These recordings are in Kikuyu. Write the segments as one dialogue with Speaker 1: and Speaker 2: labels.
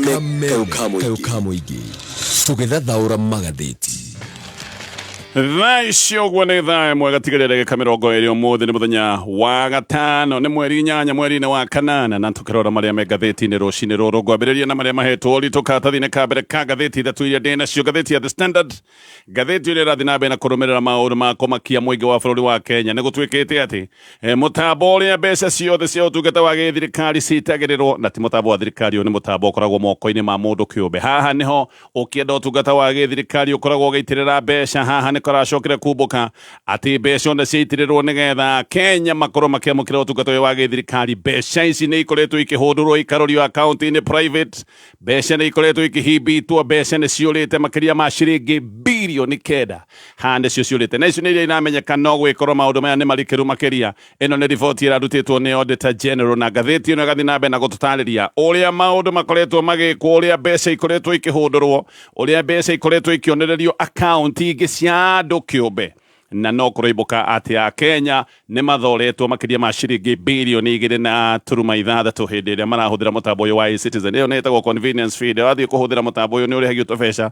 Speaker 1: Kameme kayũ ka mũingĩ tũgĩthathaũra magathĩti.
Speaker 2: Thaa ici ũguo nĩ thaa 1 gatigaria ndagĩka 20. Ũmũthĩ nĩ mũthenya wa gatano, nĩ mweri 8 mweri-inĩ wa kanana, na tũkĩrora marĩa me ngathĩti-inĩ rũcinĩ rũrũ. Ngwambĩrĩria na marĩa mahetwo ũritũ karatathi-inĩ ka mbere ka ngathĩti ithatũ iria ndĩ nacio. Ngathĩti ya The Standard, ngathĩti ĩrĩa ĩrathiĩ na mbere na kũrũmĩrĩra maũndũ ma kũmakia mũingĩ wa bũrũri wa Kenya, nĩ gũtuĩkĩte atĩ mũtambo ũrĩa mbeca ciothe cia ũtungata wa gĩthirikari citagĩrĩrwo, na ti mũtambo wa thirikari, ũyũ nĩ mũtambo ũkoragwo moko-inĩ ma mũndũ kĩũmbe. Haha nĩho ũkĩenda ũtungata wa gĩthirikari ũkoragwo ũgĩitĩrĩra mbeca. Haha nĩ kũracokire kumbũka atĩ mbeca ona ciaitĩrĩrwo nĩgetha Kenya makorwo makĩamũkĩra ũtungata ũyũ wa gĩthirikari, mbeca ici nĩ ikoretwo ikĩhũndũrwo ikarorio akaunti-inĩ private. Mbeca nĩ ikoretwo ikĩhimbitwo, mbeca nĩ ciũrĩte makĩria ma ciringi birioni 9. Haha nĩcio ciũrĩte, na icio nĩ iria iramenyeka, no gwĩkorwo maũndũ maya nĩ marikĩru makĩria. Ĩno nĩ riboti ĩrarutĩtwo nĩ Auditor General, na ngathĩti ĩno ĩgathiĩ na mbere na gũtũtarĩria ũrĩa maũndũ makoretwo magĩkwo, ũrĩa mbeca ikoretwo ikĩhũndũrwo, ũrĩa mbeca ikoretwo ikĩonererio akaunti ingĩ cia andũ kĩũmbe, na no kũroimbũka atĩ Akenya nĩ mathoretwo makĩria ma ciringi birioni 2.6 hĩndĩ ĩrĩa marahũthĩra mũtambo ũyũ wa eCitizen. Ĩyo nĩ ĩtagwo convenience fee. Wathiĩ kũhũthĩra mũtambo ũyũ nĩ ũrĩhagio tũbeca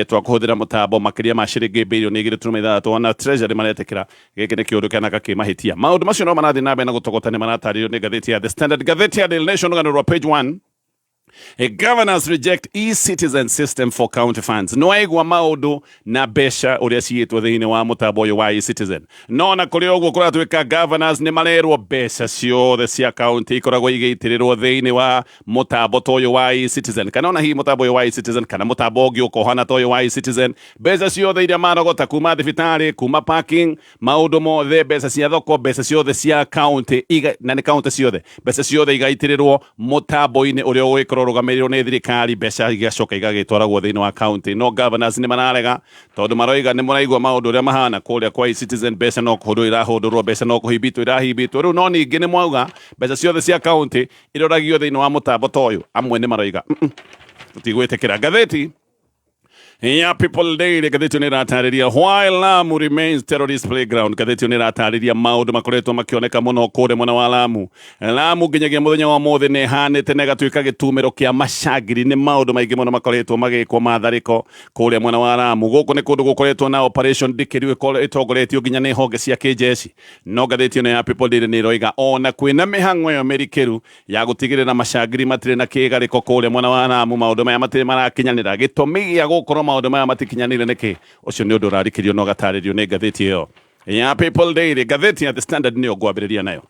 Speaker 2: twa kũhũthĩra mũtambo makĩria ma ciringi birioni 2.6. Ona Treasury maretĩkĩra gĩkĩ nĩ kĩũndũ kĩanaka kĩ mahĩtia. Maũndũ macio no marathiĩ na mbere na gũtogota, nĩ maratarĩrio nĩ ngathĩti ya The Standard. Ngathĩti ya Daily Nation, rũgano rwa page 1: Governors reject e-citizen system for county funds. No aigua maũndũ na mbeca ũrĩa ciĩtwo thĩinĩ wa mũtambo ũyũ wa e-citizen. No na kũrĩ ũguo kũratuĩka governors nĩ marerwo mbeca ciothe cia county ikoragwo igĩitĩrĩrwo thĩinĩ wa mũtambo ta ũyũ wa e-citizen, kana ona hihi mũtambo ũyũ wa e-citizen kana mũtambo ũngĩ ũkohana ta ũyũ wa e-citizen, mbeca ciothe iria marogota kuma thibitarĩ, kuma parking, maũndũ mothe, mbeca cia thoko, mbeca ciothe cia county iga, na nĩ county ciothe, mbeca ciothe igaitĩrĩrwo mũtambo-inĩ ũrĩa ũgũgĩkorwo ũrũgamĩrĩirwo nĩ thirikari, mbeca igacoka igagĩtwaragwo thĩinĩ wa county. No governors nĩ mararega, tondũ maroiga nĩ mũraigua maũndũ ũrĩa mahana kũrĩa kwa eCitizen, mbeca no kũhũndũrwo irahũndũrwo, mbeca no kũhimbitwo irahimbitwo. Rĩu no ningĩ nĩ mwauga mbeca ciothe cia county iroragio thĩinĩ wa mũtambo ta ũyũ. Amwe nĩ maroiga, "Tũtigwĩtĩkĩra." Ngathĩti ya People Daily, ngathĩti nĩ ĩratarĩria why Lamu remains terrorist playground. Ngathĩti nĩ ĩratarĩria maũndũ makoretwo makĩoneka mũno kũrĩa mwena wa Lamu. Lamu nginyagia mũthenya wa ũmũthĩ nĩ ĩhanĩte na ĩgatuĩka gĩtumĩro kĩa macangiri. Nĩ maũndũ maingĩ mũno makoretwo magĩkwo matharĩko kũrĩa mwena wa Lamu. Gũkũ nĩ kũndũ gũkoretwo na operation ndikĩru ĩtongoretio nginya nĩ honge cia kĩnjeshi. No ngathĩti ĩno ya People Daily nĩ ĩroiga ona kwĩna mĩhang'o ĩyo mĩrikĩru ya gũtigĩrĩra macangiri matirĩ na kĩgarĩko kũrĩa mwena wa Lamu, maũndũ maya matirĩ marakinyanĩra. Gĩtũmi gĩa gũkorwo maũndũ maya matikinyanĩire nĩkĩ? Ũcio nĩ ũndũ ũrarikĩrio na ũgatarĩrio nĩ ngathĩti ĩyo ya People Daily. Ngathĩti ya The Standard nĩyo ngwambĩrĩria nayo.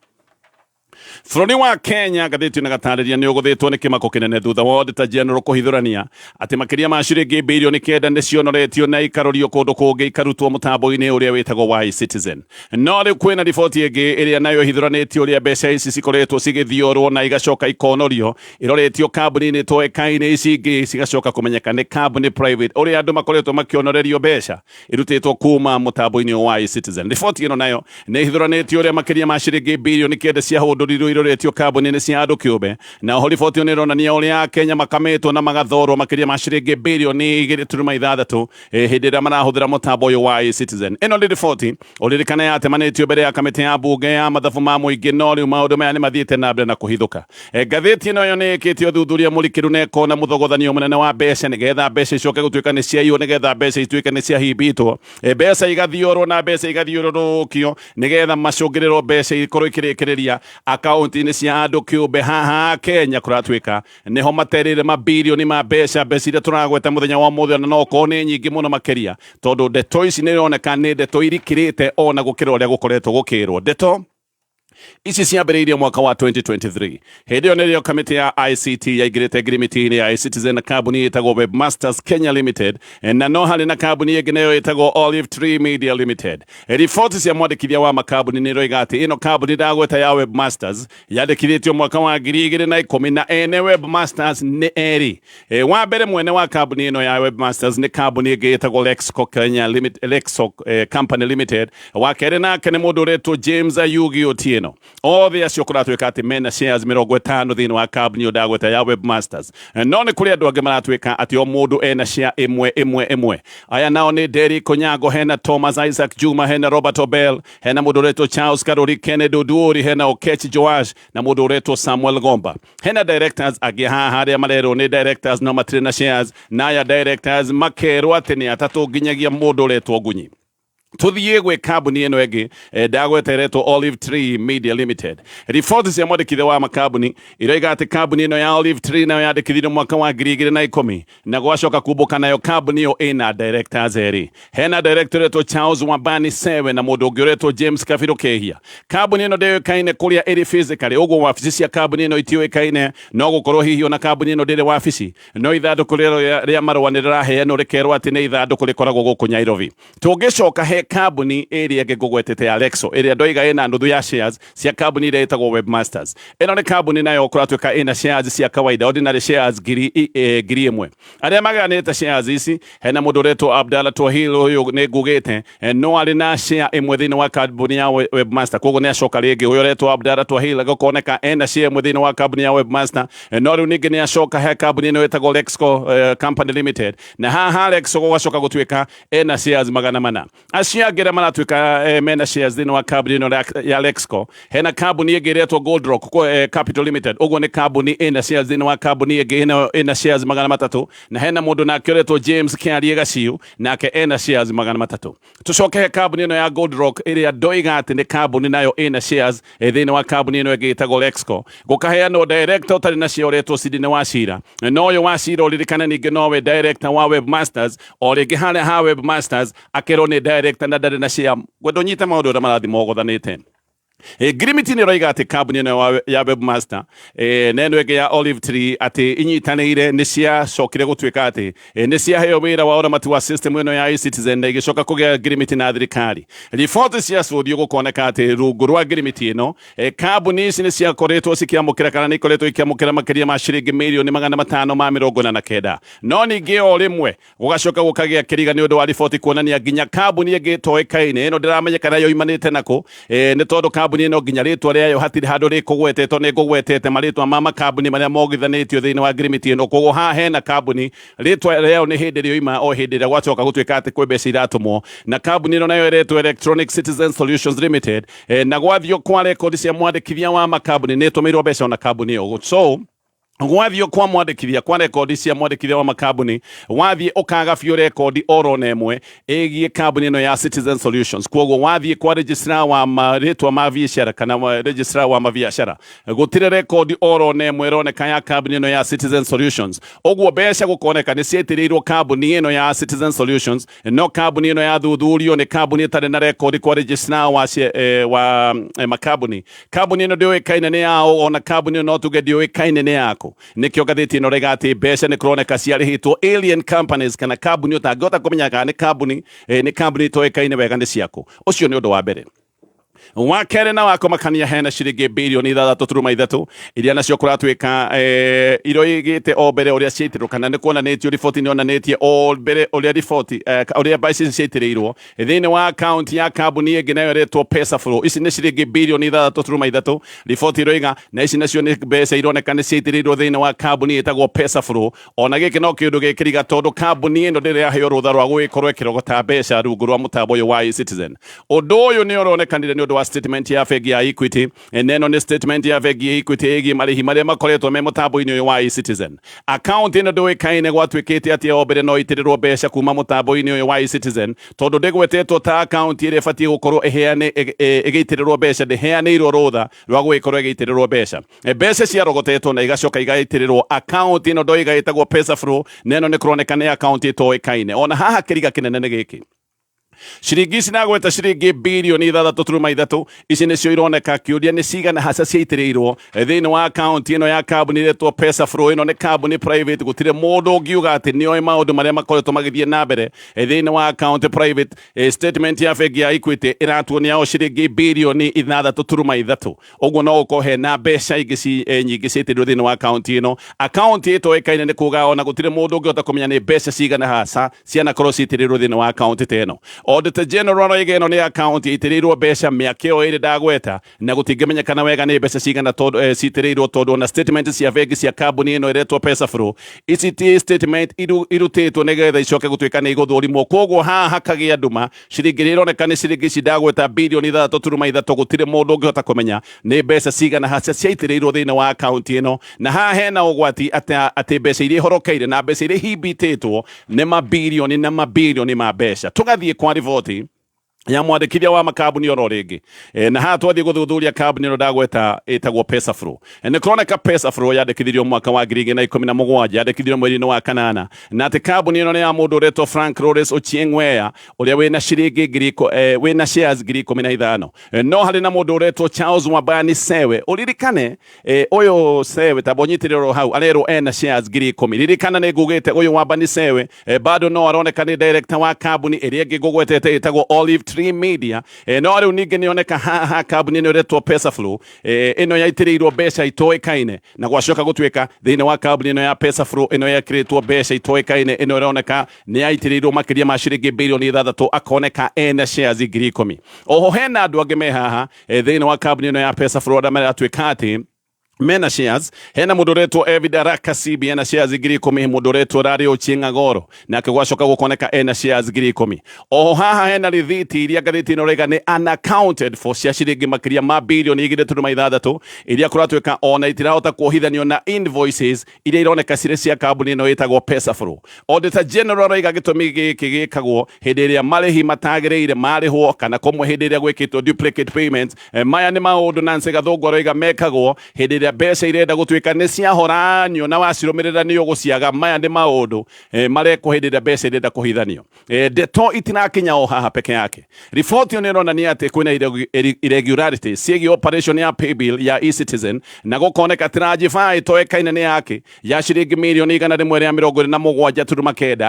Speaker 2: Bũrũri wa Kenya, ngathĩti ĩno ĩgatarĩria nĩ ũgũthĩtwo nĩ kĩmako kĩnene thutha wa Auditor General kũhithũrania atĩ makĩria ma ciringi birioni 9 nĩ cionoretio na ikarorio kũndũ kũngĩ, ikarutwo mũtambo-inĩ ũrĩa wĩtagwo wa eCitizen. No rĩu kwĩna riboti ĩngĩ ĩrĩa nayo ĩhithũranĩtie ũrĩa mbeca ici cikoretwo cigĩthiorwo na igacoka ikonorio iroretio kambuni-inĩ toĩkaine, ici ingĩ cigacoka kũmenyeka nĩ kambuni private, ũrĩa andũ makoretwo makĩonorerio mbeca irutĩtwo kuma mũtambo-inĩ wa eCitizen. Riboti ĩno nayo nĩ ĩhithũranĩtie ũrĩa makĩria ma ciringi birioni 9 ciahũndũrirwo iroretio kambuni-inĩ cia andũ kĩũmbe, na oho riboti ĩyo nĩ ĩronania ũrĩa Akenya makamĩtwo na magathorwo makĩria ma ciringi birioni 2.6 hĩndĩ ĩrĩa marahũthĩra mũtambo ũyũ wa eCitizen. Ĩno nĩ riboti ũririkane yatemanĩtio mbere ya kamĩtĩ ya mbunge ya mathabu ma mũingĩ, no rĩu maũndũ maya nĩ mathiĩte na mbere na kũhithũka. Ngathĩti ĩno yo nĩ ĩkĩte ũthuthuria mũrikĩru na ĩkona mũthogothanio mũnene wa mbeca nĩgetha mbeca icoke gũtuĩka nĩ ciaiywo, nĩgetha mbeca ituĩke nĩ ciahimbitwo, mbeca igathiorwo na mbeca igathiũrũrũkio nĩgetha macũngĩrĩro mbeca ikorwo ikĩrĩkĩrĩria akaunti-inĩ cia andũ kĩũmbe. Haha Kenya kũratuĩka nĩho materĩire mabirioni ma mbeca. Mbeca iria tũragweta mũthenya wa ũmũthĩ ona no okorwo nĩ nyingĩ mũno makĩria, tondũ ndeto ici nĩ ironeka nĩ ndeto irikĩrĩte ona gũkĩra ũrĩa gũkoretwo gũkĩrwo. Ndeto ici ciambĩrĩirie mwaka wa 2023. Hĩndĩ ĩyo nĩrĩo kamĩtĩ ya ICT yaingĩrĩte ngirimiti-inĩ ya eCitizen na kambuni ĩtagwo Webmasters Kenya Limited, na no harĩ na kambuni ĩngĩ nayo ĩtagwo Olive Tree Media Limited. Riboti cia mwandĩkithia wa makambuni nĩ iroiga atĩ ĩno kambuni ndagweta ya Webmasters yandĩkithĩtio mwaka wa 2010, na ene Webmasters nĩ erĩ. Wa mbere mwene wa kambuni ĩno ya Webmasters nĩ kambuni ĩngĩ ĩtagwo Lexco Kenya Limited, Lexco Company Limited. Wa kerĩ nake nĩ mũndũ ũretwo James Ayugi Otieno. ĩno. Othe acio kũratuĩka atĩ mena shares 50 thĩinĩ wa kambuni ĩyo ndagweta ya Webmasters. No nĩ kũrĩ andũ angĩ maratuĩka atĩ o mũndũ ena share ĩmwe ĩmwe ĩmwe. Aya nao nĩ Derrick Onyango, hena Thomas Isaac Juma, hena Robert Obel, hena mũndũ ũretwo Charles Karuri, Kennedy Oduori, hena Okech Joash na mũndũ ũretwo Samuel Gomba. Hena directors angĩ haha arĩa marerwo nĩ directors no matirĩ na shares, na aya directors makerwo atĩ nĩ atatũ nginyagia mũndũ ũretwo Ngunyi. Tuthiĩ gwĩ kambuni ĩno ĩngĩ ndagweta ĩretwo Olive Tree Media Limited. Riboti cia mwandĩkithia wa makambuni iroiga atĩ kambuni ĩno ya Olive Tree nayo yandĩkithirio mwaka wa 2010 na gwacoka kumbũka nayo kambuni ĩyo ĩna directors erĩ. Hena director ũretwo Charles Wambani Sewe na mũndũ ũngĩ ũretwo James Kabiru Kehia. Kambuni ĩno ndĩũĩkaine kũrĩa ĩrĩ physically, ũguo wabici cia kambuni ĩno itiũĩkaine, no gũkorwo hihi ona kambuni ĩno ndĩrĩ wabici, no ithandũkũ rĩa marũa nĩ rĩraheanwo rĩkerwo atĩ nĩ ithandũkũ rĩkoragwo gũkũ Nairobi. Tũngĩcoka he kambuni ĩrĩa ĩngĩ ngũgwetete ya Lexo ĩrĩa ndoiga ĩna nuthu ya shares cia kambuni ĩrĩa ĩtagwo Webmasters. Ĩno nĩ kambuni nayo kũratuĩka ĩna shares cia kawaida, ordinary shares 1,000. Arĩa magayanĩte shares ici, hena mũndũ ũretwo Abdallah Twahil, ũyũ nĩ ngugĩte no arĩ na share ĩmwe thĩinĩ wa kambuni ya Webmaster, koguo nĩ acoka rĩngĩ. Ũyũ ũretwo Abdallah Twahil gũkoneka ena share ĩmwe thĩinĩ wa kambuni ya Webmaster, no rĩu ningĩ nĩ acoka he kambuni ĩno ĩtagwo Lexco Company Limited, na haha Lexco gũgacoka gũtuĩka ena shares 400. Acio angĩ arĩa maratuĩka mena shares thĩinĩ wa kambuni ĩno ya Lexco, hena kambuni ĩngĩ ĩretwo Gold Rock Capital Limited, ũguo nĩ kambuni ĩna shares thĩinĩ wa kambuni ĩngĩ ĩna shares 300, na hena mũndũ nake ũretwo James Kĩarie Gaciu, nake ena shares 300. Tũcoke he kambuni ĩno ya Gold Rock ĩrĩa ndoiga atĩ nĩ kambuni nayo ĩna shares thĩinĩ wa kambuni ĩno ĩngĩ ĩtagwo Lexco, gũkaheanwo director ũtarĩ na share ũretwo Sidney Wachira, na ũyũ Wachira ũririkane ningĩ nowe director wa Webmasters. O rĩngĩ harĩa ha Webmasters akerwo nĩ director na ndarĩ na share. Ngwenda ũnyite maũndũ ũrĩa marathiĩ mogothanĩte. Ngirimiti nĩ ĩroiga atĩ kambuni ĩno ya Webmaster na ĩno ĩngĩ ya Olive Tree atĩ inyitanĩire nĩ ciacokire gũtuĩka atĩ nĩ ciaheo wĩra wa ũramati wa system ĩno ya eCitizen na igĩcoka kũgĩa ngirimiti na thirikari. Riboti cia cũthio gũkoneka atĩ rungu rwa ngirimiti ĩno kambuni ici nĩ ciakoretwo cikĩamũkĩra kana nĩ ikoretwo ikĩamũkĩra makĩria ma ciringi mirioni 549, no ningĩ o rĩmwe gũgacoka gũkagĩa kĩriga nĩ ũndũ wa riboti kuonania nginya kambuni ĩngĩ ĩtoĩkaine ĩno ndĩramenyeka nayo yumanĩte nakũ, nĩ tondũ kambuni ĩno nginya rĩtwa rĩayo hatirĩ handũ rĩkũgwetetwo. Nĩ ngũgwetete marĩtwa ma makambuni marĩa mogithanĩtio thĩinĩ wa ngirimiti ĩno, koguo haha hena kambuni rĩtwa rĩayo nĩ hĩndĩ rĩoima o hĩndĩ ĩrĩa gwacoka gũtuĩka atĩ kwĩ mbeca iratũmwo, na kambuni ĩno nayo ĩretwo Electronic Citizen Solutions Limited, na gwathio kwa rekondi cia mwandĩkithia wa makambuni nĩ ĩtũmĩirwo mbeca ona kambuni ĩyo. So gwathio kwa mwandĩkithia kwa rekondi cia mwandĩkithia wa makambuni, wathiĩ ũkaga biũ rekondi oro na ĩmwe ĩgiĩ kambuni ĩno ya Citizen Solutions. Koguo wathiĩ kwa registrar wa marĩtwa ma biacara kana registrar wa mabiacara, gũtirĩ rekondi oro na ĩmwe ĩroneka ya kambuni ĩno ya Citizen Solutions. Ũguo mbeca gũkoneka nĩ ciaitĩrĩirwo kambuni ĩno ya Citizen Solutions, no kambuni ĩno yathuthurio nĩ kambuni ĩtarĩ na rekondi kwa registrar wa makambuni. Kambuni ĩno ndĩũĩkaine nĩ yao, ona kambuni ĩno no tuge ndĩũĩkaine nĩ yaku. Nĩkĩo ngathĩti ĩno raiga atĩ mbeca nĩ kũroneka ciarĩhĩtwo alien companies kana kambuni ũtangĩhota kũmenya kana nĩ kambuni itoĩkaine wega nĩ ciaku. Ũcio nĩ ũndũ wa mbere. Wa kerĩ na wa kũmakania, hena ciringi birioni 6.3 iria nacio kũratuĩka iroigĩte o mbere ũrĩa ciaitĩrwo kana nĩ kuonanĩtio riboti nĩ onanĩtie o mbere ũrĩa riboti ũrĩa mbeca ici ciaitĩrĩirwo thĩinĩ wa akaunti ya kambuni ĩngĩ nayo ĩretwo Pesaflow. Ici nĩ ciringi birioni 6.3 riboti iroiga, na ici nacio nĩ mbeca ironeka nĩ ciaitĩrĩirwo thĩinĩ wa kambuni ĩtagwo Pesaflow. Ona gĩkĩ no kĩũndũ gĩkĩriga tondũ kambuni ĩno ndĩrĩ yaheo rũtha rwa gũgĩkorwo ĩkĩrogota mbeca rungu rwa mũtambo ũyũ wa eCitizen. Ũndũ ũyũ nĩ ũronekanire nĩ ũndũ wa statement ya bengi ya Equity, na ĩno nĩ statement ya bengi ya Equity ĩgiĩ marĩhi marĩa makoretwo me mũtambo-inĩ ũyũ wa eCitizen. Account ĩno ndĩũĩkaine gwatuĩkĩte atĩ o mbere no ĩitĩrĩrwo mbeca kuma mũtambo-inĩ ũyũ wa eCitizen, tondũ ndĩgwetetwo ta account ĩrĩa ĩbatiĩ gũkorwo ĩgĩitĩrĩrwo mbeca, ndĩheanĩirwo rũtha rwa gũgĩkorwo ĩgĩitĩrĩrwo mbeca. Mbeca ciarogotetwo na igacoka igaitĩrĩrwo account ĩno ndoiga ĩtagwo Pesaflow, na ĩno nĩ kũroneka nĩ account ĩtoĩkaine. Ona haha kĩriga kĩnene nĩ gĩkĩ, ciringi ici nagweta ciringi birioni 6.3, ici nĩcio ironeka. Kĩũria nĩ cigana haca ciaitĩrĩirwo thĩinĩ wa akaunti ĩno ya kambuni ĩretwo Pesaflow. Ĩno nĩ kambuni private, gũtirĩ mũndũ ũngiuga atĩ nĩoĩ maũndũ marĩa makoretwo magĩthiĩ na mbere thĩinĩ wa account private. Statement ya bengi ya Equity ĩratuonia o ciringi birioni 6.3. Ũguo no gũkorwo hena mbeca ingĩ nyingĩ ciaitĩrĩirwo thĩinĩ wa akaunti ĩno, akaunti ĩtoĩkaine, nĩ kuga ona gũtirĩ mũndũ ũngĩhota kũmenya nĩ mbeca cigana haca cianakorwo ciitĩrĩirwo thĩinĩ wa akaunti ta ĩno. Auditor General aroiga ĩno nĩ akaunti ĩitĩrĩirwo mbeca mĩaka ĩyo ĩrĩ ndagweta, na gũtingĩmenyekana wega nĩ mbeca cigana tondũ citĩrĩirwo, tondũ ona statement cia bengi cia kambuni ĩno ĩretwo Pesaflow, ici ti statement irutĩtwo nĩgetha icoke gũtuĩka nĩ igũthũrimwo. Koguo haha hakagĩa nduma. Ciringi iria ironeka nĩ ciringi ici ndagweta, 3.3 birioni, gũtirĩ mũndũ ũngĩhota kũmenya nĩ mbeca cigana haca ciaitĩrĩirwo thĩinĩ wa akaunti ĩno. Na haha hena ũgwati atĩ mbeca iria ihorokeire na mbeca iria ihimbitĩtwo nĩ mabirioni na mabirioni ma mbeca. Tũgathiĩ kwa riboti ya mwandĩkithia wa makambuni oro rĩngĩ. Na haha twathiĩ gũthuthuria kambuni ĩno ndagweta ĩtagwo Pesaflow. Nĩ kũroneka Pesaflow yandĩkithirio mwaka wa 2017, yandĩkithirio mweri-inĩ wa kanana, na atĩ kambuni ĩno nĩ ya mũndũ ũretwo Frank Lawrence Ochieng Weya, ũrĩa wĩna ciringi ngiri wĩna shares 15,000. No harĩ na mũndũ ũretwo Charles Wambani Sewe. Ũririkane ũyũ Sewe, tamba ũnyitĩrĩre oro hau, arerwo ena shares 10,000. Ririkana nĩ ngugĩte ũyũ Wambani Sewe bado no aroneka nĩ director wa kambuni ĩrĩa ĩngĩ ngũgwetete ĩtagwo Olive Tree Media. No rĩu ningĩ nĩoneka haha kambuni ĩno ĩretwo Pesaflow, ĩno yaitĩrĩirwo mbeca itoĩkaine, na gwacoka gũtuĩka thĩinĩ wa kambuni ĩno ya Pesaflow ĩno yekĩrĩtwo mbeca itoĩkaine, ĩno ĩroneka nĩ yaitĩrĩirwo makĩria ma ciringi 6 birioni, akoneka ena shares 10,000. Oho hena andũ angĩ me haha thĩinĩ wa kambuni ĩno ya Pesaflow arĩa maratuĩka atĩ mena shares. Hena mũndũ ũretwo Evid Araka Sibi, ena shares 10,000. Mũndũ ũretwo Rari Ochieng Agoro nake gwacoka gũkoneka ena shares 10,000. Oho haha hena rithiti iria ngathĩti ĩno ĩraiga nĩ unaccounted for cia ciringi makĩria ma 2.6 birioni, iria kũratuĩka ona itirahota kuohithanio na invoices iria ironeka cirĩ cia kambuni ĩno ĩtagwo Pesaflow. Auditor General araiga gĩtũmi gĩkĩ gĩkagwo hĩndĩ ĩrĩa marĩhi matagĩrĩire marĩhwo, kana kũmwe hĩndĩ ĩrĩa gwĩkĩtwo duplicate payments. Maya nĩ maũndũ Nancy Gathũngũ aroiga mekagwo hĩndĩ ĩrĩa mbeca irenda gũtuĩka nĩ ciahoranio na wacirũmĩrĩra nĩ ũgũciaga. Maya nĩ maũndũ marekwo hĩndĩ ĩrĩa mbeca irenda kũhithanio. Ndeto itirakinya o haha peke yake. Riboti ĩyo nĩ ĩronania atĩ kwĩna irregularities ciĩgiĩ operation ya paybill ya eCitizen, na gũkoneka transfer ĩtoĩkaine nĩ yake ya ciringi 127.9 mirioni.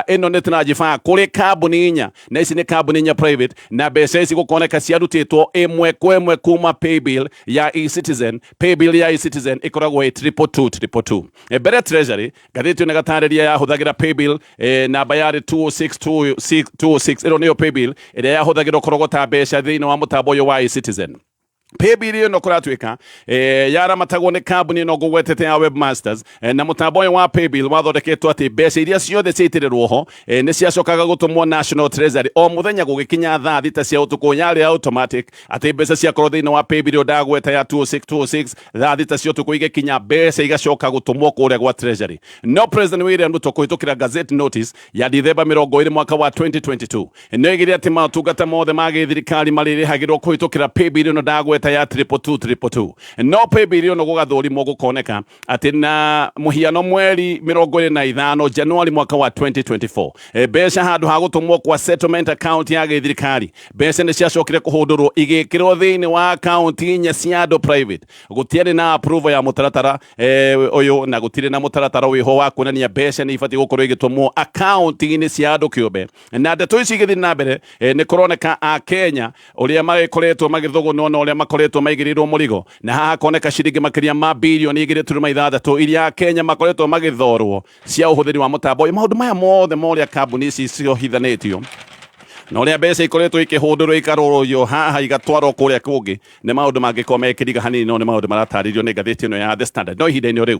Speaker 2: Ĩno nĩ transfer kũrĩ kambuni inya, na ici nĩ kambuni inya private, na mbeca ici gũkoneka ciarutĩtwo ĩmwe kwa ĩmwe kuma paybill ya eCitizen. Paybill ya eCitizen ĩkoragwo ĩ 222 222. Mbere Treasury, ngathĩti ĩyo nĩgatarĩria, yahũthagĩra paybill namba yarĩ 206 206. Ĩno nĩyo paybill ĩrĩa yahũthagĩrwo kũrogota mbeca thĩinĩ wa mũtambo ũyũ wa eCitizen. Paybill ĩno kũratuĩka yaramatagwo nĩ kambuni ĩno ngũgwetete ya Webmasters, na mũtambo ũyũ wa paybill wathondeketwo atĩ mbeca iria ciothe ciaitĩrĩrwo ho nĩ ciacokaga gũtũmwo National Treasury o mũthenya gũgĩkinya thaa 6 cia ũtukũ. Yarĩ automatic atĩ mbeca ciakorwo thĩinĩ wa paybill ĩyo ndagweta ya 206 206, thaa 6 cia ũtukũ igĩkinya, mbeca igacoka gũtũmwo kũrĩa gwa Treasury. No President William Ruto kũhĩtũkĩra gazette notice ya Dithemba 20 mwaka wa 2022 nĩ oigire atĩ motungata mothe ma gĩthirikari marĩrĩhagĩrwo kũhĩtũkĩra paybill ĩno ndagweta ya 222 222. No paybill ĩno gũgathũrimwo gũkoneka atĩ na mũhiano mweri 25 Januari mwaka wa 2024, mbeca handũ ha gũtũmwo kwa settlement account ya gĩthirikari, mbeca nĩ ciacokire kũhũndũrwo igĩkĩrwo thĩinĩ wa account inya cia andũ private. Gũtiarĩ na approval ya mũtaratara ũyũ, na gũtirĩ na mũtaratara wĩho wa kuonania mbeca nĩ ibatiĩ gũkorwo igĩtũmwo akaunti-inĩ cia andũ kĩũmbe. Na ndeto ici igĩthiĩ na mbere, nĩ kũroneka a Kenya ũrĩa magĩkoretwo magĩthũgũnwo na ũrĩa makoretwo maigĩrĩirwo mũrigo, na haha koneka ciringi makĩria ma 2.6 birioni iria Kenya makoretwo magĩthorwo cia ũhũthĩri wa mũtambo ũyũ. Maũndũ maya mothe ma ũrĩa kambuni ici ciohithanĩtio na ũrĩa mbeca ikoretwo ikĩhũndũrwo, ikarũrũrio haha, igatwarwo kũrĩa kũngĩ, nĩ maũndũ mangĩkorwo mekĩriga hanini, no nĩ maũndũ maratarĩrio nĩ ngathĩti ĩno ya The Standard. No ihinda-inĩ o rĩu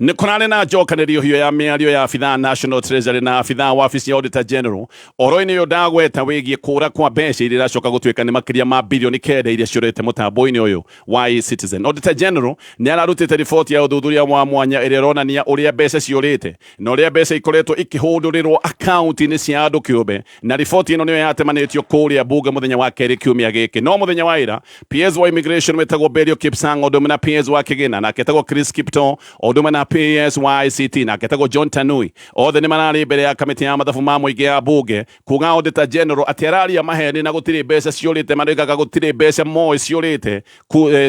Speaker 2: nĩ kũrarĩ na njokanĩrio hiyo ya mĩario ya abithaa National Treasury na abithaa wabici ya Auditor General oro-inĩ ũyũ ndagweta wĩgiĩ kũra kwa mbeca iria iracoka gũtuĩka nĩ makĩria ma 9 birioni iria ciũrĩte mũtambo-inĩ ũyũ wa eCitizen. Auditor General nĩ ararutĩte riboti ya ũthuthuria wa mwanya ĩrĩa ĩronania ũrĩa mbeca ciũrĩte na ũrĩa mbeca ikoretwo ikĩhũndũrĩrwo akaunti-inĩ cia andũ kĩũmbe, na riboti ĩno nĩyo yatemanĩtio kũrĩa bunge mũthenya wa kerĩ kiumia gĩkĩ. No mũthenya wa ira, PS wa immigration wĩtagwo Belio Kipsang, ũndũ ũmwe na PS wa kĩgĩna nake etagwo Chris Kipto, ũndũ ũmwe na PS wa ICT nake etagwo John Tanui, othe nĩ mararĩ mbere ya kamĩtĩ ya mathabu ma mũingĩ ya bunge kuga Auditor General atĩ araria maheni na gũtirĩ mbeca ciũrĩte. Maroigaga gũtirĩ mbeca moĩ ciũrĩte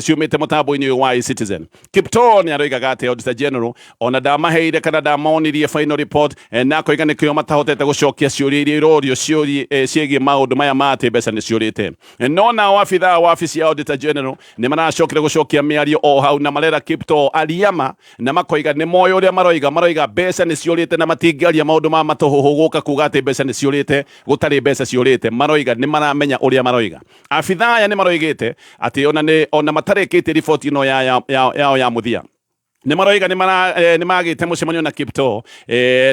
Speaker 2: ciumĩte mũtambo-inĩ ũyũ wa eCitizen. Kipto nĩ aroigaga atĩ Auditor General ona ndamaheire kana ndamonirie final report, na akoiga nĩkĩo matahotete gũcokia ciũria iria irorio ciĩgiĩ maũndũ maya ma atĩ mbeca nĩ ciũrĩte. No nao abithaa wabici ya Auditor General nĩ maracokire gũcokia mĩario o hau na marera Kipto ariama na Makoiga nĩ moĩ ũrĩa maroiga, maroiga mbeca nĩ ciũrĩte na matingĩaria maũndũ ma matũhũhũ gũka kuga atĩ mbeca nĩ ciũrĩte gũtarĩ mbeca ciũrĩte. Maroiga nĩ maramenya ũrĩa maroiga. Abithaa aya nĩ maroigĩte atĩ ona nĩ ona matarĩkĩtie riboti ĩno ya, ya, ya, yao ya mũthia, nĩ maroiga nĩ mara nĩ magĩte mũcemanio na Kiptoo,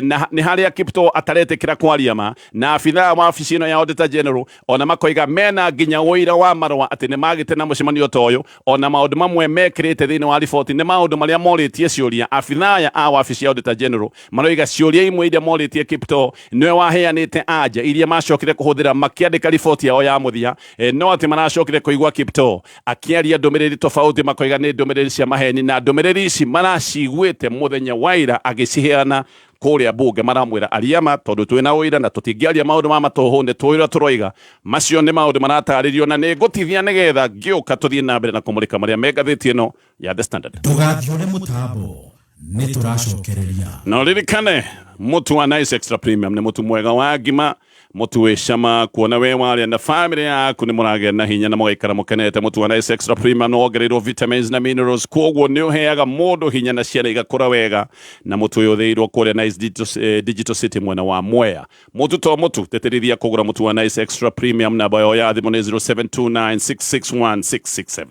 Speaker 2: na nĩ harĩa Kiptoo ataretĩkĩra kwaria ma na abithaa wa wabici ĩno ya Auditor General. Ona makoiga mena nginya ũira wa marũa atĩ nĩ magĩte na mũcemanio ta ũyũ. Ona maũndũ mamwe mekĩrĩte thĩinĩ wa riboti nĩ maũndũ marĩa morĩtie ciũria. Abithaa aya a wabici ya Auditor General maroiga ciũria imwe iria morĩtie Kiptoo nĩwe waheanĩte anja iria macokire kũhũthĩra makĩandĩka riboti yao ya mũthia, no atĩ maracokire kũigua Kiptoo akĩaria ndũmĩrĩri tofauti. Makoiga nĩ ndũmĩrĩri cia maheni na ndũmĩrĩri ici maraciguĩte mũthenya wa ira agĩciheana kũrĩa bunge. Maramwĩra ariama tondũ twĩna ũira na tũtingĩaria maũndũ ma matũhũ, nĩ tũĩ ũrĩa tũroiga. Macio nĩ maũndũ maratarĩrio na nĩ ngũtithia nĩgetha ngĩũka tũthiĩ na mbere na kũmũrĩka marĩa me ngathĩti ĩno ya The Standard.
Speaker 3: Ndũgathiũre mũtambo, nĩ tũracokereria.
Speaker 2: Na ũririkane mũtu wa Nice Extra Premium nĩ mũtu mwega wa ngima, mũtu wĩ cama, kuona we warĩa na famĩlĩ yaku nĩ mũragĩa na hinya na mũgaikara mũkenete. Mũtu wa Nice Extra Premium nĩ wongereirwo vitamins na minerals, koguo nĩ ũheaga mũndũ hinya na ciana igakũra wega. Na mũtu ũyũ ũthĩirwo kũrĩa Nice Digital, Digital City mwena wa Mwea. Mũtu to mũtu, tĩtĩrithia kũgũra mũtu wa Nice Extra Premium. Namba yao ya thimũ nĩ 0729661667.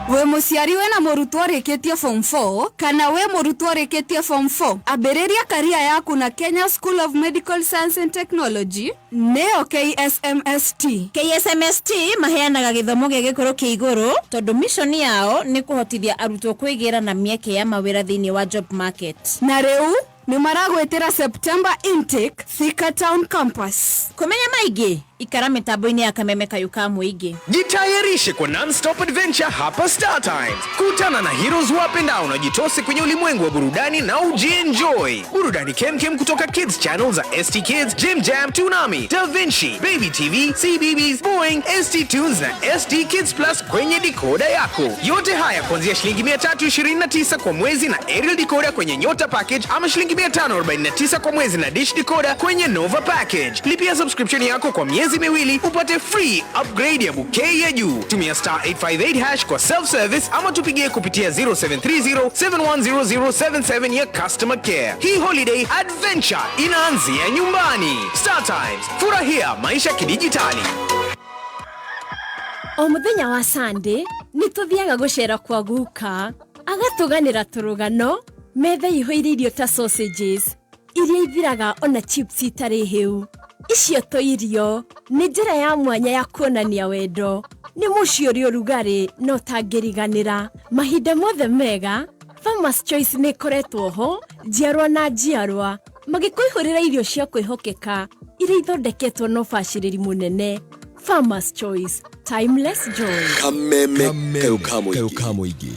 Speaker 4: Wĩ mũciari wĩna mũrutwo ũrĩkĩtie form 4 kana wĩ mũrutwo ũrĩkĩtie form 4, ambĩrĩria career yaku na Kenya School of Medical Science and Technology, nĩyo KSMST.
Speaker 5: KSMST maheanaga gĩthomo gĩa gĩkĩro kĩa igũrũ tondũ mission yao nĩ kũhotithia arutwo kwĩgĩra na mĩeke ya mawĩra thĩinĩ wa job market.
Speaker 4: Na rĩu nĩ maragwĩtĩra September intake, Thika Town Campus.
Speaker 5: Kũmenya maingĩ, ikara mĩtambo-inĩ ya Kameme Kayũ ka Mũingĩ.
Speaker 6: Jitayarishe kwa non-stop adventure hapa Star Times. Kutana na heroes wapendao na jitose kwenye ulimwengu wa burudani na ujienjoy. Burudani kemkem kutoka Kids Channel za ST Kids, Jim Jam, Toonami, Da Vinci, Baby TV, CBeebies, Boeing, ST Tunes na ST Kids Plus kwenye decoder yako. Yote haya kuanzia shilingi 329 kwa mwezi na aerial decoder kwenye Nyota package ama shilingi 549 kwa mwezi na dish decoder kwenye Nova package. Lipia subscription yako kwa miezi miwili upate free upgrade ya bouquet ya juu. Tumia star 858 hash kwa self service ama tupigie kupitia 0730 710077 ya customer care. Hii holiday adventure inaanzia nyumbani. Star Times, furahia maisha kidijitali.
Speaker 7: O mũthenya wa Sunday nĩ tũthiaga gũcera kwa guka, agatũganĩra tũrũgano, metha ihũire irio ta sausages iria ithiraga ona chips itarĩ hĩu. Icio to irio, nĩ njĩra ya mwanya ya kuonania wendo. Nĩ mũciĩ ũrĩ ũrugarĩ na ũtangĩriganĩra mahinda mothe mega. Farmers Choice nĩ ĩkoretwo ho njiarwa na njiarwa, magĩkũihũrĩra irio cia kwĩhokeka iria ithondeketwo na ũbacĩrĩri mũnene. Farmers Choice, timeless joy.
Speaker 1: Kameme kayũ ka mũingĩ,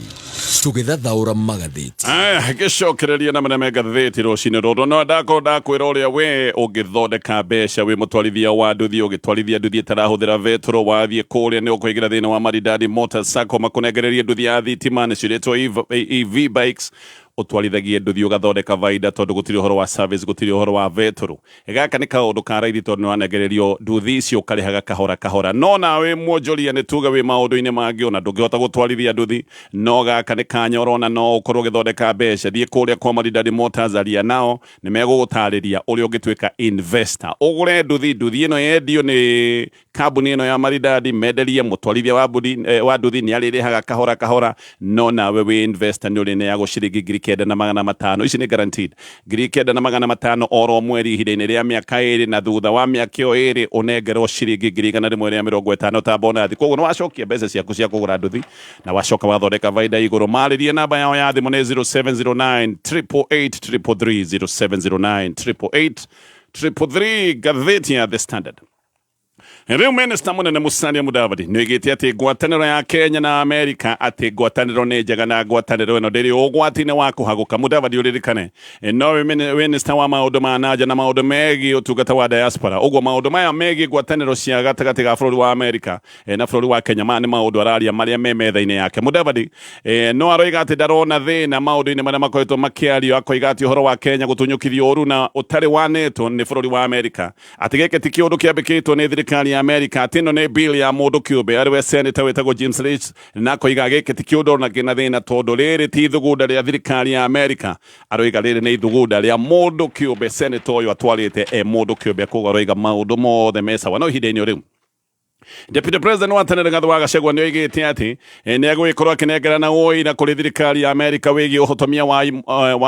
Speaker 1: tũgĩthathaũra magathĩti.
Speaker 2: Aya, ngĩcokereria na marĩa me ngathĩti rũcinĩ rũrũ, no ndakorwo ndakwĩra ũrĩa we ũngĩthondeka mbeca wĩ mũtwarithia wa nduthi, ũgĩtwarithia nduthi ĩtarahũthĩra betũrũ. Wathiĩ kũrĩa nĩ ũkũingĩra thĩinĩ wa Maridadi Motors Sacco, makũnengererie nduthi ya thitima, nĩ ciĩrĩtwo EV bikes. Ũtwarithagie nduthi ũgathondeka baida tondũ gũtirĩ ũhoro wa service, gũtirĩ ũhoro wa betũrũ. Gaka nĩ kaũndũ ka raithi tondũ nĩwanengererio nduthi icio ũkarĩhaga kahora kahora. No nawe mwonjoria, nĩ tuge wĩ maũndũ-inĩ mangĩ ona ndũngĩhota gũtwarithia nduthi, no gaka nĩ kanya ũrona no ũkorwo ũgĩthondeka mbeca. Thiĩ kũrĩa kwa Maridadi Motors, aria nao, nĩ megũgũtarĩria ũrĩa ũngĩtuĩka investor, ũgũre nduthi. Nduthi ĩno yendio nĩ kambuni ĩno ya Maridadi, menderie mũtwarithia wa mbudi, wa nduthi, nĩ arĩrĩhaga kahora kahora. No nawe wĩ investor nĩ ũrĩneagwo ciringi 9,500. Ici nĩ guaranteed, 9,500 oro mweri ihinda-inĩ rĩa mĩaka 2, na thutha wa mĩaka ĩyo 2 ũnengerwo ciringi 150,000 ta bonathi. Koguo nĩ wacokia mbeca ciaku cia kũgũra nduthi na wacoka wathondeka baida igũrũ. Marĩrie, namba yao ya thimũ nĩ 0709 888 333, 0709 888 333. Ngathĩti ya The Standard. Rĩu minista mũnene Musalia Mudavadi nĩoigĩte atĩ ngwatanĩro ya Kenya na Amerika, atĩ ngwatanĩro nĩ njega na ngwatanĩro ĩno ndĩrĩ ũgwati-inĩ wa kũhagũka. Mudavadi, ũririkane no minista wa maũndũ ma nanja na maũndũ megiĩ ũtungata wa diaspora, ũguo maũndũ maya megiĩ ngwatanĩro cia gatagatĩ ga bũrũri wa Amerika na bũrũri wa Kenya, maya nĩ maũndũ araria marĩa me metha-inĩ yake. Mudavadi no aroiga atĩ ndarona thĩna maũndũ-inĩ marĩa makoretwo makĩario, akoiga atĩ ũhoro wa Kenya gũtunyũkithio ũru na ũtarĩ wanĩtwo nĩ bũrũri wa Amerika, atĩ gĩkĩ ti kĩũndũ kĩambĩkĩtwo nĩ thirikari. thirikari ya Amerika atĩ ĩno nĩ bill ya mũndũ kĩũmbe arĩ we senator wĩtagwo James Risch, na akoiga gĩkĩ ti kĩũndũ ona kĩna thĩna tondũ rĩrĩ ti ithugunda rĩa thirikari ya Amerika. Aroiga rĩrĩ nĩ ithugunda rĩa mũndũ kĩũmbe, senator ũyũ atwarĩte e mũndũ kĩũmbe, koguo aroiga maũndũ mothe me sawa. No ihinda-inĩ rĩu Deputy President wa tene Rigathi wa Gachagua nĩ oigĩte atĩ nĩ egũgĩkorwo akĩnengerana ũira kũrĩ thirikari ya Amerika wĩgiĩ ũhotomia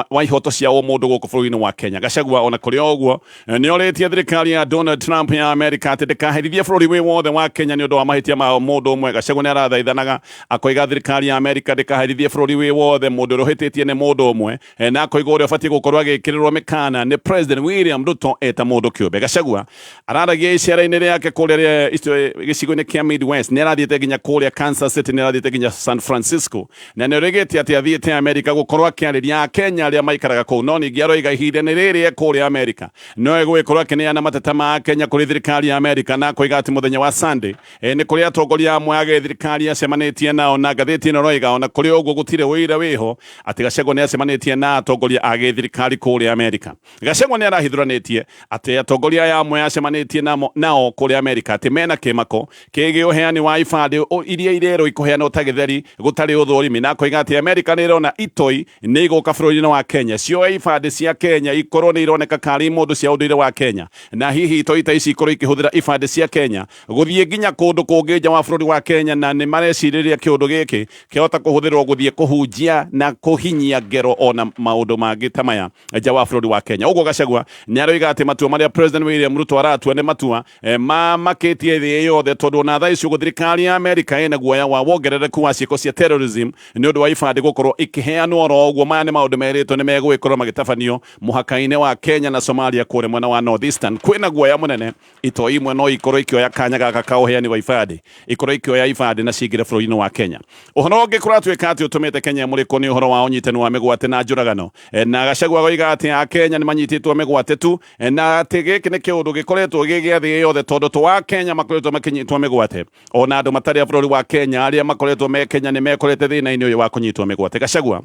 Speaker 2: wa ihoto cia ũmũndũ gũkũ bũrũri-inĩ wa Kenya. Gachagua ona kũrĩ o ũguo nĩ orĩtie thirikari ya Donald Trump ya Amerika atĩ ndĩkaherithie bũrũri wĩ wothe wa Kenya nĩ ũndũ wa mahĩtia ma mũndũ ũmwe. Gachagua nĩ arathaithanaga akoiga thirikari ya Amerika ndĩkaherithie bũrũri wĩ wothe, mũndũ ũrĩa ũhĩtĩtie nĩ mũndũ ũmwe, na akoiga ũrĩa ũbatiĩ gũkorwo agĩkĩrĩrwo mĩkana nĩ President William Ruto eta mũndũ kĩũmbe. Gachagua araragia icera-inĩ rĩake kũrĩa gĩcigo-inĩ kĩa Midwest, nĩ arathiĩte nginya kũrĩa Kansas City, nĩ arathiĩte nginya San Francisco, na nĩ oigĩte atĩ athiĩte Amerika gũkorwo akĩarĩria Akenya arĩa maikaraga kũu, no ningĩ aroiga ihinda-inĩ rĩrĩ e kũrĩa Amerika no egũgĩkorwo akĩneana mateta ma Kenya kũrĩ thirikari ya Amerika, na akoiga atĩ mũthenya wa Sunday nĩ kũrĩ atongoria amwe a thirikari acemanĩtie nao, na ngathĩti ĩno ĩroiga ona kũrĩ ũguo gũtirĩ ũira wĩho atĩ Gachagua nĩ acemanĩtie na atongoria a gĩthirikari kũrĩa Amerika. Gachagua nĩ arahithũranĩtie atĩ atongoria aya amwe acemanĩtie nao kũrĩa Amerika atĩ mena kĩmako kĩgiĩ ũheani wa ibandĩ iria irerwo ikũheanwo ta gĩtheri gũtarĩ ũthũrimi, na akoiga atĩ Amerika nĩ ĩrona itoi nĩ igũka bũrũri-inĩ wa Kenya, cioe ibandĩ cia Kenya ikorwo nĩ ironeka karĩ mũndũ cia ũndũire wa Kenya, na hihi itoi ta ici ikorwo ikĩhũthĩra ibandĩ cia Kenya gũthiĩ nginya kũndũ kũngĩ nja wa bũrũri wa Kenya, na nĩ marecirĩria kĩũndũ gĩkĩ kĩhota kũhũthĩrwo gũthiĩ kũhunjia na kũhinyia ngero ona maũndũ mangĩ ta maya nja wa bũrũri wa Kenya. Ũguo Gachagua nĩ aroiga atĩ matua marĩa President William Ruto aratua nĩ matua mamakĩtie thĩ yothe, tondũ ona thaa ici ũguo thirikari ya Amerika ĩna guoya wa wongerereku wa ciĩko cia terrorism nĩ ũndũ wa ibandĩ gũkorwo ikĩheanwo oro ũguo. Maya nĩ maũndũ merĩtwo nĩ megũgĩkorwo magĩtabanio mũhaka-inĩ wa Kenya na Somalia kũrĩa mwena wa North Eastern. Kwĩna guoya mũnene itoi imwe no ikorwo ikĩoya kanya gaka ka ũheani wa ibandĩ, ikorwo ikĩoya ibandĩ na cingĩre bũrũri-inĩ wa Kenya. Ũhoro ũngĩ kũratuĩka atĩ ũtũmĩte Kenya mũrĩko nĩ ũhoro wa ũnyitani wa mĩgwate na njũragano, na Gachagua agoiga atĩ Akenya nĩ manyitĩtwo mĩgwate tu, na atĩ gĩkĩ nĩ kĩũndũ gĩkoretwo gĩ gĩa thĩ yothe, tondũ to Akenya makoretwo makĩnyitwo mĩgwate, ona andũ matarĩ a bũrũri wa Kenya arĩa makoretwo me Kenya nĩ mekorete thĩna-inĩ ũyũ wa kũnyitwo mĩgwate. Gachagua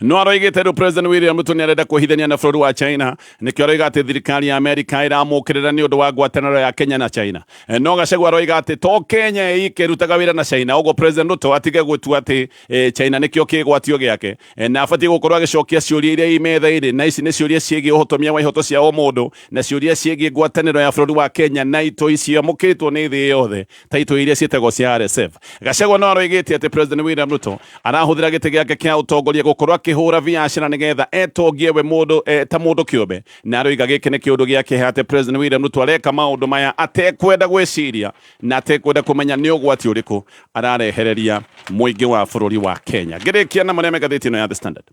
Speaker 2: no aroigĩte rĩu President William Ruto nĩ arenda kwĩhithania na bũrũri wa China, nĩkĩo aroiga atĩ thirikari ya Amerika ĩramũkĩrĩra nĩ ũndũ wa ngwatanĩro ya Kenya na China. No Gachagua aroiga atĩ to Kenya ĩike ĩrutaga wĩra na China, ũguo President Ruto atige gũtua atĩ China nĩkĩo kĩgwatio gĩake, na abatiĩ gũkorwo agĩcokia ciũria iria i metha-inĩ, na ici nĩ ciũria ciĩgiĩ ũhotomia wa ihoto cia ũmũndũ na ciũria ciĩgiĩ ngwatanĩro ya bũrũri wa Kenya na itoi ciamũkĩtwo nĩ thĩ yothe ta itoi iria ciĩtagwo cia RSF. Gachagua no aroigĩte atĩ President William Ruto arahũthĩra gĩtĩ gĩake kĩa ũtongoria gũkorwo akĩhũra biacara nĩgetha etongie we mũndũ ta mũndũ kĩũmbe, na aroiga gĩkĩ nĩ kĩũndũ gĩa kĩeha atĩ President William Ruto areka maũndũ maya atekwenda gwĩciria na atekwenda kũmenya nĩ ũgwati ũrĩkũ ararehereria mũingĩ wa bũrũri wa Kenya. Ngĩrĩkia na marĩa me ngathĩti ĩno ya The Standard.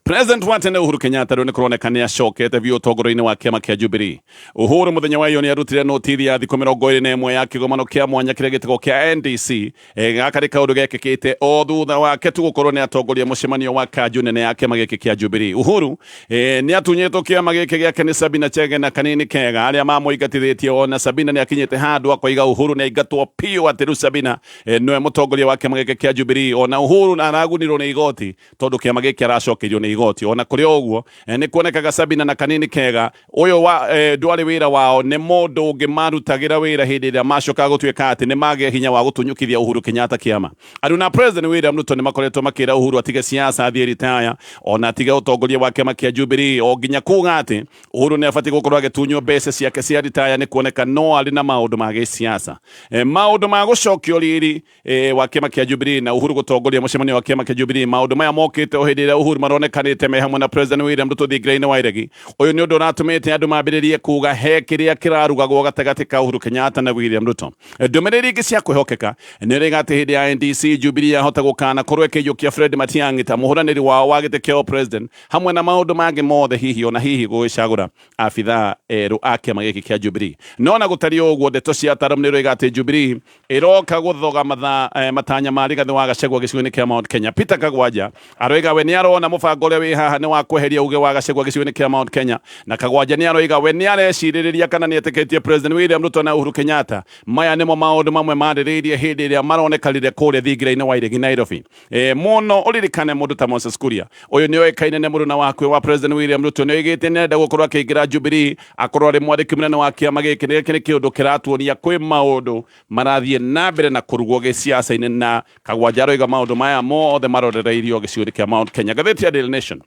Speaker 2: President wa tene Uhuru Kenyatta rĩu nĩ kũroneka nĩ acokete biũ ũtongoria-inĩ wa kĩama kĩa Jubilee. Uhuru mũthenya wa iyo nĩ arutire notithi ya thikũ 21 ya kĩgomano kĩa mwanya kĩrĩa gĩtagwo kĩa NDC. Gaka nĩ kaũndũ gekĩkĩte o thutha wake tu gũkorwo nĩ atongoria mũcemanio wa kanju nene ya kĩama gĩkĩ kĩa Jubilee. Uhuru nĩ atunyĩtwo kĩama gĩkĩ gĩake nĩ Sabina Chege na Kanini Kega arĩa mamũingatithĩtie, ona Sabina nĩ akinyĩte handũ akoiga Uhuru nĩ aingatwo biũ atĩ rĩu Sabina nĩwe mũtongoria wa kĩama gĩkĩ kĩa Jubilee. Ona Uhuru aragunirwo nĩ igoti tondũ kĩama gĩkĩ aracokeirio nĩ igoti. Ona kũrĩ o ũguo nĩ kuonekaga Sabina na Kanini Kega ũyũ wa ndwarĩ wĩra wao, nĩ mũndũ ũngĩ marutagĩra wĩra hĩndĩ ĩrĩa macokaga gũtuĩka atĩ nĩ magĩa hinya wa gũtunyũkithia Uhuru Kenyatta kĩama. Aruna na President William Ruto nĩ makoretwo makĩra Uhuru atige siasa athiĩ ritaya, ona atige ũtongoria wa kĩama kĩa Jubilee, o nginya kuga atĩ Uhuru nĩ abatiĩ gũkorwo agĩtunywo mbeca ciake cia ritaya nĩ kuoneka no arĩ na maũndũ ma gĩsiasa. Maũndũ ma gũcokio riri wa kĩama kĩa Jubilee na Uhuru gũtongoria mũcemanio wa kĩama kĩa Jubilee, maũndũ maya mokĩte o hĩndĩ ĩrĩa Uhuru maronekanĩte me hamwe na President William Ruto thingira-inĩ wa iregi. Ũyũ nĩ ũndũ ũratũmĩte andũ mambĩrĩrie kuga he kĩrĩa kĩrarugagwo gatagatĩ ka Uhuru Kenyatta na William Ruto. Ndũmĩrĩri ingĩ cia kwĩhokeka nĩ ũrĩga atĩ hĩndĩ ya NDC Jubilee yahota gũkana korwo ĩkĩiyũkia Fred Matiang'i ta mũhũranĩri wao wa gĩtĩ kĩa president hamwe na maũndũ mangĩ mothe, hihi ona hihi gũgĩcagũra abithaa erũ a kĩama gĩkĩ kĩa Jubilee. No na gũtariĩ ũguo, ndeto cia ataaramu nĩ iroiga atĩ Jubilee ĩroka gũthoga matanya ma Rigathĩ wa Gachagua gĩcigo-inĩ kĩa Mount Kenya. Peter Kagwanja aroiga we nĩ arona mũbango Mũbango ũrĩa wĩ haha nĩ wa kweheria uge wa Gachagua gĩcigo-inĩ kĩa Mount Kenya, na Kagwanja nĩ aroiga we nĩ arecirĩrĩria kana nĩ etĩkĩtie President William Ruto na Uhuru Kenyatta. Maya nĩmo maũndũ mamwe marĩrĩirie hĩndĩ ĩrĩa maronekanire kũrĩa thingira-inĩ wa Iregi Nairobi. Mũno ũririkane mũndũ ta Moses Kuria, ũyũ nĩ oĩkaine nĩ mũruna wa hakuhĩ wa President William Ruto, nĩ oigĩte nĩ arenda gũkorwo akĩingĩra Jubilee akorwo arĩ mwandĩki mũnene wa kĩama gĩkĩ. Gĩkĩ nĩ kĩũndũ kĩratuonia kwĩ maũndũ marathiĩ na mbere na kũrugwo gĩciaca-inĩ, na Kagwanja aroiga maũndũ maya mothe marorereirio gĩcigo-inĩ kĩa Mount Kenya. Ngathĩti ya Daily Nation,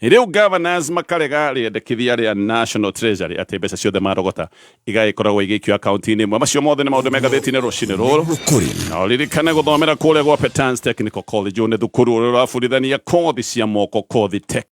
Speaker 2: rĩu governors makarega rĩendekithia rĩa National Treasury atĩ mbeca ciothe marogota igagĩkoragwo igĩikio akaunti-inĩ ĩmwe. Macio mothe nĩ maũndũ me ngathĩti-inĩ rũcinĩ rũrũ. Na ũririkane gũthomera kũrĩa gwa Petans Technical College. Ũyũ nĩ thukuru ũrĩa ũrabundithania kothi cia moko, kothi tech.